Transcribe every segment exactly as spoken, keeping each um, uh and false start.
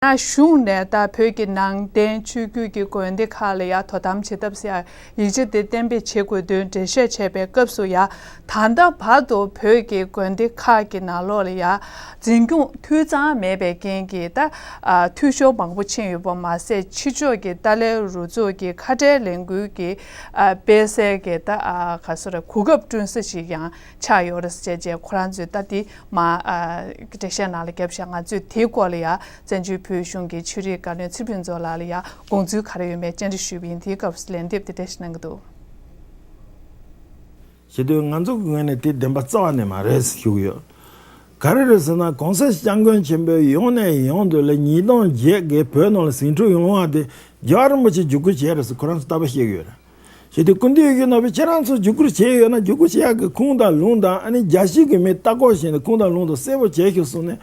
ན་གཞུང་ནས་ད་བོད་ཀྱི་ནང་བསྟན་ཆོས་བརྒྱུད་ཀྱི་དགོན་སྡེ་ཁག་ལ་ཡ་དོ་དམ་བྱེད་ཐབས་ཟེར་ཡ་ཡིག་ཆ་དེ་གཏན་འབེབས་བྱེད་དགོས་དོན་འགྲེལ་བཤད་བྱས་པའི་སྐབས་སུ་ཡ། ད་ལྟ་བར་དུ་བོད་ཀྱི་དགོན་སྡེ་ཁག་གི་ནང་ལོགས་ལ་ཡ་འཛིན་སྐྱོང་འཐུས་ཚང་མེད་པའི་རྐྱེན་གྱིས་ད་ཨ་འཐུས་ཤོར་མང་པོ་ཕྱིན་ཡོད་པ་མ་ཟད། ཕྱི་ཕྱོགས་ཀྱི་ཏཱ་ལའི་རུ་ཚོགས་ཀྱི་ཁ་བྲལ་ལས་འགུལ་གྱི་ཨ་སྤེལ་སའི་གི་ད་ཨ་ག་སོ་རེ་གོ་སྐབས་བསྐྲུན་ས་ཞིག་ཡང་ཆགས་ཡོད་རེད་ཟེར་བྱས་ཁོ་རང་ཚོས་ད་དེ་མ་ཨ་འགྲེལ་བཤད་ནང་ལ་བརྒྱབ་བཞག་ང་ཚོས་དེའི་སྐོར་ལ་ཡ་བཙན་བྱོལ་བོད་གཞུང་གི་ཆོས་རིག་བཀའ་བློན་ཚེ་ཕུན་ཚོགས་ལགས་ལ་ཡ་དགོངས་ཚུལ་ག་རེ་ཡོད་མེད་བཅར་འདྲི་ཞུས་པ་ཡིན། དེའི་སྐབས་སུ་ལན་འདེབས་དེ་འདྲ་ཞིག་གནང་གི་འདུག་བྱེད་དུས་ང་ཚོ་གི་ངོས་ནས་དེ་བདེན་པ་རྩ་བ་ནས་མ་རེད་ཞུ་གི་ཡོད། ག་རེ་རེད་ཟེར་ན་༸གོང་ས་༸སྐྱབས་མགོན་ཆེན་པོས་ཡོང་ནས་ཡོང་དུས་ལ་ཉིས་སྟོང་བརྒྱད་ཀྱི་བོད་ནང་ལ་ཟིང་འཁྲུག་ཡོང་བ་དེ་རྒྱལ་བ་རིན་པོ་ཆེ་བརྒྱུད་སྐུལ་བྱས་རེད་ཟེར་ཁོ་རང་ཚོ་རྟག་པར་བཤད་ཀྱི་ཡོད་རེད། བྱེད་དུས་སྐུ་མདུན་ཡོད་ཀྱི་ན་བས་ཁྱེད་རང་ཚོ་བརྒྱུད་སྐུལ་བྱས་ཡོད་ན་བརྒྱུད་སྐུལ་བྱེད་ཡག་གི་ཁུངས་དང་ལུང་དང་ཨ་ནི་རྒྱལ་སྤྱི་གི་མི་ལྟ་སྐོར་བྱས་ནས་ཁུངས་དང་ལུང་དང་གསལ་པོ་བྱས་ཤོག་གསུངས་ནས།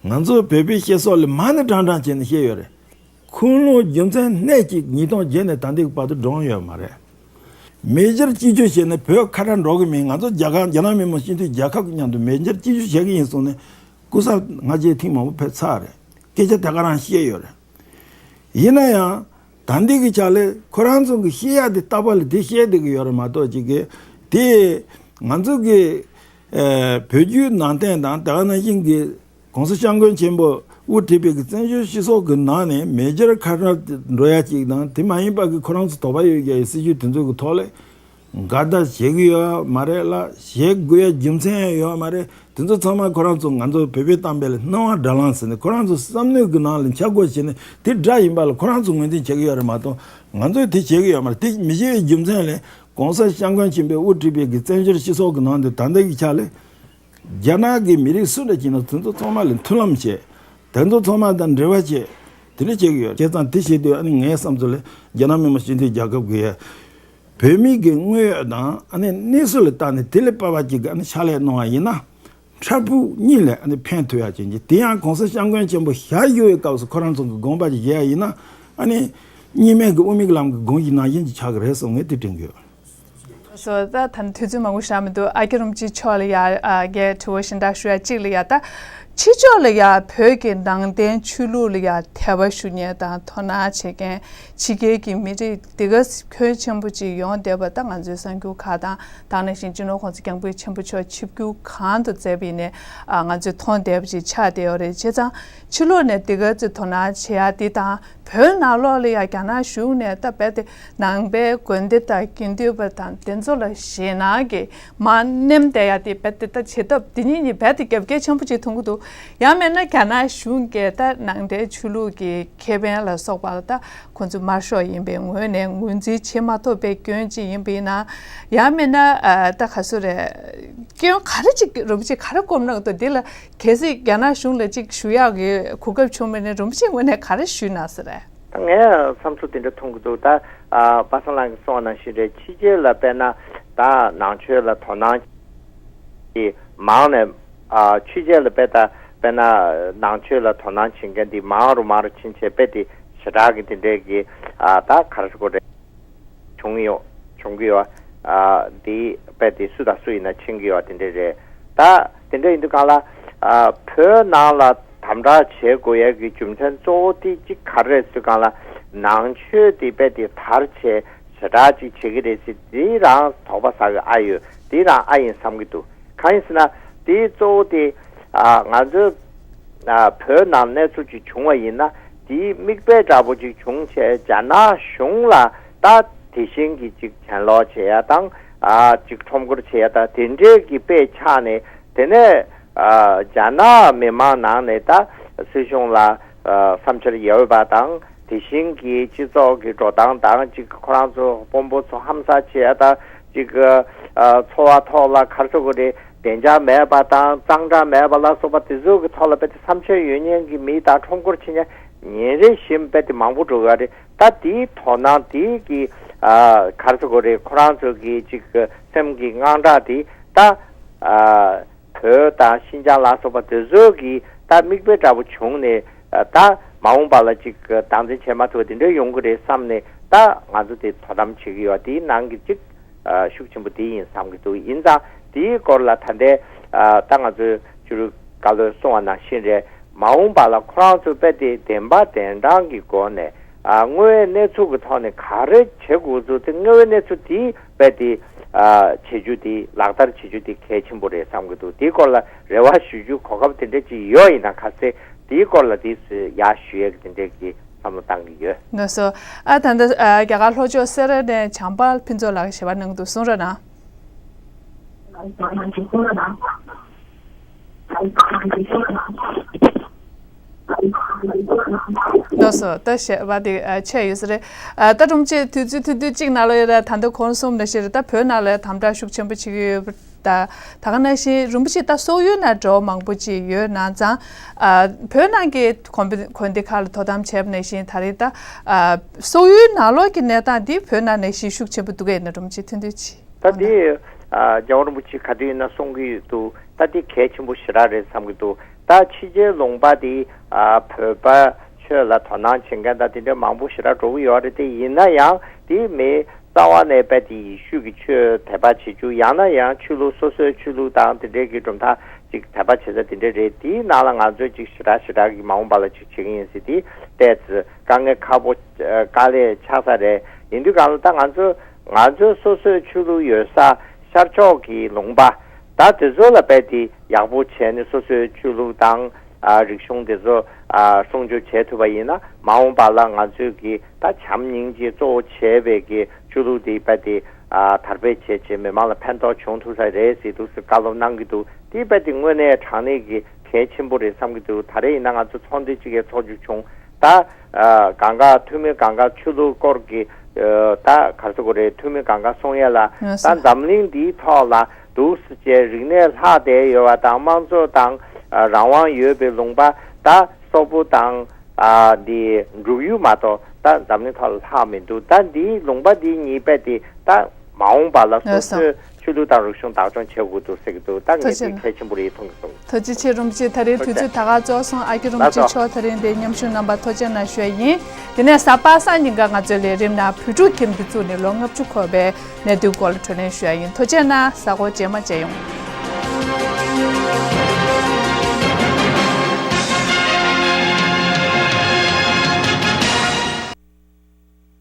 ང་ཚོ་བོད་པའི་བཤད་སྲོལ་ལ་མ་ཎི་བགྲང་བགྲང་བྱས་ནས་བཤད་ཡོད་རེད། ཁུངས་ལུང་རྒྱུ་མཚན་སྣེ་གཅིག་ཉིས་སྟོང་བརྒྱད་ནས་ད་ལྟའི་བར་དུ་བགྲངས་ཡོད་མ་རེད། མེ་སྦྱོར་སྤྱི་སྤྱོད་བྱས་ནས་བོད་ཁ་བྲལ་འགྲོ་གི་མིན། ང་ཚོ་རྒྱ་གར་རྒྱ་ནག་མི་དམངས་སྤྱི་འཐུས་རྒྱལ་ཁབ་ཀྱི་མཉམ་དུ་མེ་སྦྱོར་སྤྱི་སྤྱོད་བྱེད་ཀྱི་ཡིན་གསུངས་ནས་སྐུ་ཚབ་ང་བཅས་ཐེངས་མང་པོ་ཕེབས་ཚར་རེད། སྐད་ཆ་དེ་ག་རང་བཤད་ཡོད་རེད། ཡིན་ན་ཡང་ད་ལྟའི་གི་ཆ་ལས་ཁོ་རང་ཚོ་གི་བཤད་ཡ་དེ་རྟག་པར་ལ་དེ་བཤད་བསྡད་ཀྱི་ཡོད་རེད་མ་གཏོགས་ཅིག་གི་དེ་ང་ཚོ་གི་ཨ་བོད་བརྒྱུད་ནང་བསྟན་དང་དེ་ག་ནང་བཞིན་གི་༸གོང་ས་༸སྐྱབས་མགོན་ཆེན་པོ་དབུ་ཁྲིད་པའི་གི་བཙན་བྱོལ་སྤྱི་ཚོགས་ཀྱི་ནང་ནས་མེ་སྦྱོར་ཁ་བྲལ་འགྲོ་ཡ་ཅིག་དང་དེ་མ་ཡིན་པ་གི་ཁོ་རང་ཚོ་དོགས་པ་ཡོད་ཡ་ཡི་སྲིད་ཇུས་དེ་ཚོ་གི་ཐོག་ལས་འགལ་ཟླ་བྱེད་ཀྱི་ཡོད་མ་རེད་ལ། བྱེད་དགོས་ཡ་རྒྱུ་མཚན་ཡོད་མ་རེད། དེ་ཚོ་ཚང་མ་ཁོ་རང་ཚོ་ང་ཚོ་བོད་པའི་གཏམ་དཔེ་ལ་སྣང་བ་འདྲ་ལངས་ཟེར་ནས་ཁོ་རང་ཚོ་བསམ་མནོ་གི་ནང་ལ་འཆར་སྒོ་བྱས་ནས་དེ་འདྲ་ཡིན་པ་ལ་ཁོ་རང་ཚོ་ངོས་འཛིན་བྱེད་ཀྱི་ཡོད་རེད་མ་གཏོགས་ང་ཚོས་དེ་བྱེད་ཀྱི་ཡོད་མ་རེད། དེ་མི་བྱེད་པའི་རྒྱུ་མཚན་ལས་༸གོང་ས་༸སྐྱབས་མགོན་ཆེན་པོས་དབུ་ཁྲིད་པའི་གི་བཙན་བྱོལ་སྤྱི་ཚོགས་ཀྱི་ནང་དུ་ད་ལྟ་གི་ཆ་ལས་རྒྱ་ནག་གི་མི་རིགས་སུ་འདྲ་ཅིག་ན་དེ་ཚོ་ཚང་མ་ལ་མཐུན་ལམ་བྱེད། དེ་ཚོ་ཚང་མ་དང་འབྲེལ་བ་བྱེད། དེ་འདྲ་བྱེད་ཀྱི་ཡོད། བྱས་ཙང་དེ་བྱེད་དུས་ཨ་ནི་ངའི་བསམ་ཚུལ་ལ་རྒྱ་ནག་མི་དམངས་སྤྱི་མཐུན་རྒྱལ་ཁབ་ཀྱི་བོད་མི་གི་དངོས་ཡོད་དང་ཨ་ནི་གནས་ཚུལ་ལ་བལྟས་ནས་དེ་ལས་དཔའ་བ་གཅིག་གི་ཨ་ནི་ཕྱག་ལས་གནང་བ་ཡིན་ན། འཕྲལ་ཕུགས་གཉིས་ལ་ཨ་ནི་ཕན་ཐོགས་ཡ་ཅན་གྱི་དེ་ཡང་༸གོང་ས་༸སྐྱབས་མགོན་ཆེན་པོ་ཞལ་བཞུགས་པའི་སྐབས་སུ་ཁོ་རང་ཚོ་གི་དགོངས་པ་ཅིག་བཞེས་ཡ་ཡིན་ན་ཨ་ནི་གཉིས་མེད་ཀྱི་དབུ་མའི་ལམ་གྱི་དགོངས་གཞི་ནང་བཞིན་གྱི་ཆགས་ཀྱི་རེད་བསམ་ངས་དེ་དྲན་གྱི་ཡོད། སོ་ད་ད་དུས་ཚོད་མང་པོ་ཞིག་མི་འདུག་ཨ་ཀྱ་རིན་པོ་ཆེ་མཆོག་ལ་ཡ་ཨ་རྒྱའི་དྲི་བ་ཞིག་འདྲ་ཞུ་ཡ་གཅིག་ལ་ཡ་ད་ཕྱི་ཕྱོགས་ལ་ཡ་བོད་ཀྱི་ནང་བསྟན་ཆོས་ལུགས་ལ་ཡ་དད་པ་ཞུ་མཁན་དང་དོ་སྣང་བྱེད་མཁན་ཕྱི་རྒྱལ་གྱི་མི་རིགས་དེ་ག་ཁྱོན་ཆེན་པོ་ཅིག་ཡོང་བསྡད་པ་ད་ང་ཚོའི་གསར་འགྱུར་ཁག་དང་དེ་ནང་བཞིན་སྤྱི་ནོར་༸གོང་ས་༸སྐྱབས་མགོན་ཆེན་པོ་མཆོག་ཆིབས་བསྒྱུར་གང་དུ་མཛད་པ་ཡིན་ནའི་ཨ་ང་ཚོས་མཐོང་བསྡད་པ་ཅིག་ཆགས་བསྡད་ཡོད་རེད། བྱས་ཙང་ཕྱི་ལོགས་ནས་དེ་ག་ཚོད་དོ་སྣང་བྱེད་ཡ་དེ་དང་། བོད་ནང་ལོགས་ལ་ཡ་རྒྱ་ནག་གཞུང་ནས་ད་རྦད་དེ་ནང་པའི་དགོན་སྡེ་དང་དགེ་འདུན་པ་དང་དེ་ཚོ་ལ་ཞེད་སྣང་གིས་མར་མནན་བསྡད་ཡ་དེ་རྦད་དེ་ད་བྱེད་ཐབས་དེ་གཉིས་གཉིས་རྦད་དེ་རྒྱབ་འགལ་ཆེན་པོ་ཅིག་མཐོང་གི་འདུག་ཡང་མིན་ན་རྒྱ་ནག་གཞུང་གིས་ད་ནང་བསྟན་ཆོས་ལུགས་ཀྱི་ཁེ་ཕན་ལ་སོགས་པ་ལ་ད་ཁོང་ཚོ་དམར་ཤོག་ཡིན་པའི་ངོས་ནས་ངོས་འཛིན་བྱེད་མ་ཐུབ་པའི་སྐྱོན་ཅིག་ཡིན་པ་ཡིན་ན། ཡང་མིན་ན་ཨ་ད་ག་ཚོད་རེད། སྐྱོན་ག་རེ་ཅིག་རིན་པོ་ཆེ་ག་རེ་སྒོམ་གནང་གི་འདུག་འདི་ལ་གལ་སྲིད་རྒྱ་ནག་གཞུང་ལ་ཅིག་ཞུ་ཡག་གི་གོ་སྐབས་བྱུང་བ་ཡིན་ན་རིན་པོ་ཆེའི་ངོས་ནས་ག་རེ་ཞུས་གནང་ས་རེད། ད་ངས་བསམ་ཚུལ་དེ་འདྲ་མཐོང་གི་འདུག་ད་ཨ་པ་སངས་ལགས་ཀྱིས་གསུངས་པ་ནང་བཞིན་རེད། ཕྱི་རྒྱལ་ལ་དཔེར་ན་ད་ནང་ཆོས་ལ་དོ་སྣང་གི་མང་ནས་ཨ་ཕྱི་རྒྱལ་ལ་དཔེ་ད་དཔེར་ན་ནང་ཆོས་ལ་དོ་སྣང་བྱེད་མཁན་དེ་མང་རུ་མང་རུ་ཕྱིན་བྱས་དཔེ་དེ་ཞེ་དྲག་གི་དེ་འདྲའི་གི་ཨ་ད་ག་རེ་ཞུ་དགོས་རེད། བྱུང་ཡོད། བྱུང་གི་ཡོད། ཨ་འདི་དཔེ་དེ་སུ་དང་སུ་ཡིན་ན་མཁྱེན་གྱི་ཡོད། དེ་འདྲ་རེད། ད་དེ་འདྲ་ཡིན་དུས་གང་ལ་ཨ་བོད་ནང་ལ་དམ་དྲག་བྱེད་དགོས་ཡ་གི་རྒྱུ་མཚན་གཙོ་བོ་དེ་གཅིག་ག་རེ་རེད་ཟེར་དུས་གང་ལ་ནང་ཆོས་དེ་དཔེ་དེ་དར་བྱས་ཞེ་དྲག་ཅིག་བྱེད་ཀྱི་རེད་ཟེར་དེ་རང་དོགས་པ་ཟ་གི་ཨ་ཡོད། དེ་རང་ཨ་ཡིན་བསམ་གྱི་འདུག་གང་ཡིན་ཟེར་ན་དེ་གཙོ་བོ་དེ་ཨ་ང་ཚོའི་ཨ་བོད་ནང་གནས་ཚུལ་ཅིག་བྱུང་བ་ཡིན་ན་དེའི་མིག་དཔེ་འདྲ་པོ་ཅིག་བྱུང་བྱས་རྒྱ་ནག་གཞུང་ལ་ད་དེ་བཞིན་གྱི་ཅིག་གྱེན་ལོག་བྱེད་ཡ་དང་ཨ་ཅིག་ཁྲོམ་སྐོར་བྱེད་ཡ་དང་དེ་འདྲའི་གི་དཔེ་ཆགས་ནས་དེ་ནས་ཨ་རྒྱ་ནག་མི་མང་ནང་ནས་ད་སྲིད་གཞུང་ལ་ཨ་བསམ་འཆར་ཡོད་པ་དང་དེ་བཞིན་གྱི་སྤྱི་ཚོགས་ཀྱི་འགྲོ་སྟངས་དང་ཅིག་ཁོ་རང་ཚོ་དཔོན་པོ་ཚོ་ཧམ་ཟ་བྱེད་ཡ་དང་ཅིག་ཨ་འཚོ་བ་ཐོག་ལ་ག་རེ་ཟེར་དགོས་རེད། བདེ་འཇགས་མེད་པ་དང་གཙང་སྦྲ་མེད་པ་ལ་སོགས་པ་དེ་ཚོ་གི་ཐོག་ལ་དཔེ་དེ་བསམ་འཆར་ཡོད་མཁན་གྱི་མི་དང་ཁྲོམ་སྐོར་བྱེད་མཁན་ཉིན་རེ་བཞིན་དཔེ་དེ་མང་པོ་འགྲོ་གི་རེད། ད་དེའི་དོ་སྣང་དེའི་གི་ཨ་ག་རེ་ཟེར་དགོས་རེད། ཁོ་རང་ཚོ་གི་ཅིག་སེམས་ཀྱི་དངངས་སྐྲག་དེ་ད་ཨ་བོད་དང་ཤིན་ཅང་ལ་སོགས་པ་དེ་ཚོ་གི་ད་མིག་དཔེ་འདྲ་པོ་བྱུང་ནས་ཨ་ད་མ་འོངས་པ་ལ་ཅིག་བདག་འཛིན་བྱེད་མ་ཐུབ་པ་དེ་འདྲ་ཡོང་གི་རེད་བསམ་ནས་ད་ང་ཚོ་དེ་དོ་དམ་བྱེད་ཀྱི་ཡོད། དེའི་ནང་གི་ཅིག་ཨ་ཤུགས་ཆེན་པོ་དེ་ཡིན་བསམ་གྱི་འདུག་ཡིན་ཙང་དེའི་སྐོར་ལ་ད་ལྟའི་ཨ་ད་ང་ཚོའི་ཕྱི་དྲིལ་བཀའ་བློན་གསུངས་པ་ནང་བཞིན་རེད། མ་འོངས་པ་ལ་ཁོ་རང་ཚོ་དཔེ་དེ་བདེན་པ་བདེན་དྲང་གི་སྒོ་ནས་ཨ་དངོས་ཡོད་གནས་ཚུལ་གྱི་ཐོག་ནས་ག་རེ་བྱེད་དགོས་ཚུལ་དེ་དངོས་ཡོད་གནས་ཚུལ་དེ་དཔེ་དེ་ཨ་བྱེད་རྒྱུ་དེ་ལག་བསྟར་བྱེད་རྒྱུ་དེ་གལ་ཆེན་པོ་རེད་བསམ་གྱི་འདུག་དེའི་སྐོར་ལ་རེ་བ་ཞུ་རྒྱུ་གོ་སྐབས་དེ་འདྲ་ཅིག་ཡོད་ཡིན་ན་ཁ་སེ་དེའི་སྐོར་ལ་དེ་ཡར་ཞུ་ཡས་ཀྱི་དེ་འདྲ་གི་བསམ་བློ་བཏང་གི་ཡོད། ལགས་སོ། ཨ་ད་ལྟ་ཨ་རྒྱ་གར་ལྷོ་ཕྱོགས་སེ་ར་ནས་བྱམས་པ་ཕུན་ཚོགས་ལགས་ཞལ་པར་གནང་འདུག་གསུང་རོགས་གནང་། ལགས་སོ། ད་ཞལ་པར་དེ་ཨ་ཆད་ཡོད་ས་རེད། ཨ་ད་སྒྲུང་ཆེ་དུས་ཚོད་ཐུང་ཐུང་གཅིག་ནང་ལ་ཡོད་ར། ད་ལྟ་གོང་གསུངས་ནང་བཞིན་རེད། ད་བོད་ནང་ལ་དམ་དྲག་ཤུགས་ཆེན་པོ་བྱེད་ཀྱི་ཡོད་པ། ད་ད་ག་ནང་བཞིན་རིན་པོ་ཆེ་ད་སོག་ཡུལ་ནང་འགྲོ་མང་པོ་ཅིག་ཡོད་ན་ཙང་། ཨ་བོད་ནང་གི་གོམ་པ་གོན་སྡེ་ཁག་ལ་དོ་དམ་བྱས་པ་ནང་བཞིན་ད་རེས་ད་ཨ་སོག་ཡུལ་ནང་ལོགས་ཀྱི་གནས་སྟངས་འདི་བོད་ནང་ནང་བཞིན་ཤུགས་ཆེན་པོ་འདུག་གས་ན། རིན་པོ་ཆེ་ཐུང་ཐུང་ཅིག་ད་དེ་ཨ་རྒྱལ་བ་རིན་པོ་ཆེ་ག་དུས་ཡིན་ན་གསུང་གི་འདུག་ད་དེ་གལ་ཆེན་པོ་ཞེ་དྲག་རེད་བསམ་གྱི་འདུག་ད་ཕྱི་རྒྱལ་ལུང་པ་དེ་ཨ་བོད་པ་ཆོས་ལ་དོ་སྣང་བྱེད་མཁན་དང་དེ་འདྲ་མང་པོ་ཞེ་དྲག་འགྲོ་གི་ཡོད་རེད། དེ་ཡིན་ན་ཡང་དེ་མི་རྩ་བ་ནས་དཔེ་དེ་ཡེ་ཤུ་གི་ཆོས་དད་པ་བྱེད་རྒྱུ། ཡང་ན་ཡང་ཆོས་ལུགས་སོ་སོའི་ཆོས་ལུགས་དང་དེ་འདྲའི་གི་གྲུབ་མཐའ་ཅིག་དད་པ་བྱེད་ས་དེ་འདྲ་རེད། དེའི་ནང་ལ་ང་ཚོས་ཅིག་ཞེ་དྲག་ཞེ་དྲག་གི་མ་འོངས་པ་ལ་ཅིག་བྱེད་ཀྱི་ཡིན་ཟེར། དེ་ཏོག་ཙམ་དཀའ་ངལ་ཁག་པོ་དཀའ་ལས་ཆགས་ས་རེད། ཡིན་དུས་གང་ལ་ད་ང་ཚོ་ང་ཚོའི་སོ་སོའི་ཆོས་ལུགས་ཡོད་ས་ཤར་ཕྱོགས་ཀྱི་ལུང་པ་ད་དེ་ཚོ་ལ་དཔེ་དེ་ཡག་པོ་བྱས་ནས་སོ་སོའི་ཆོས་ལུགས་དང་ཨ་རིག་གཞུང་དེ་ཚོ་ཨ་སྲུང་སྐྱོབ་བྱས་ཐུབ་པ་ཡིན་ན་མ་འོངས་པ་ལ་ང་ཚོས་ཀྱི་ད་བྱམས་སྙིང་རྗེ་གཙོ་བོ་བྱས་པའི་གི་ཆོས་ལུགས་དེ་དཔེ་དེ་ཨ་དར་སྤེལ་བྱས་བྱས་མི་མང་ལ་ཕན་ཐོགས་བྱུང་ཐུབ་ས་རེད་ཟེར་འདུག་ཟེར་བཀའ་སློབ་གནང་གི་འདུག་དེ་དཔེ་དེ་དངོས་གནས་དྲང་གནས་ཀྱི་གལ་ཆེན་པོ་རེད་བསམ་གྱི་འདུག་ད་རེས་ཡིན་ན་ང་ཚོ་ཚོགས་འདུ་གཅིག་གི་ཚོགས་རྒྱུ་བྱུང་། ད་ཨ་གང་ག་འཐུས་མི་གང་ག་ཆོས་ལུགས་སྐོར་གྱི་ཨ་ད་ག་རེ་ཟེར་དགོས་རེད། འཐུས་མི་གང་ག་གསུང་ཡས་ལ་ད་འཛམ་གླིང་འདིའི་ཐོག་ལ་འདུག་སེ་བྱས་རིག་གནས་ལྷག་བསྡད་ཡོད་པ་དང་དམངས་གཙོ་དང་ཨ་རང་དབང་ཡོད་པའི་ལུང་པ་ད་སོག་པོ་དང་ཨ་འདི་འབྲུག་ཡུལ་མ་གཏོགས་ད་འཛམ་གླིང་ཐོག་ལ་ལྷག་མི་འདུག་ད་འདིའི་ལུང་པ་འདི་གཉིས་པ་དེ་ད་མ་འོངས་པ་ལ་སོ་སོའི་ཆོས་ལུགས་དང་རིག་གཞུང་བདག་སྐྱོང་བྱེད་དགོས་འདུག་ཟེར་གྱི་འདུག་ད་ངས་འདི་གལ་ཆེན་པོ་རེད་མཐོང་གི་འདུག་ཐུགས་རྗེ་ཆེ་རིན་པོ་ཆེ། ད་རེས་དུས་ཚོད་ད་ག་རྫོགས་སོང་། ཨ་ཀི་རིན་པོ་ཆེ་མཆོག་ད་རེས་འདིར་མཉམ་ཞུགས་གནང་བར་ཐུགས་རྗེ་གནང་ཞུ་ཡ་ཡིན། དེ་ནས་གཟའ་པ་སངས་ཉིན་ཀ་ང་ཚོའི་ལས་རིམ་ནང་བོད་ཕྲུག་ཁྱིམ་དུ་བཙུགས་ནས་ལོ་ལྔ་བཅུ་འཁོར་བའི་གནད་དོན་སྐོར་ལ་གྲོས་གླེང་ཞུ་ཡ་ཡིན། ཐུགས་རྗེ་གནང་། གཟའ་འཁོར་རྗེས་མ་མཇལ་ཡོང་།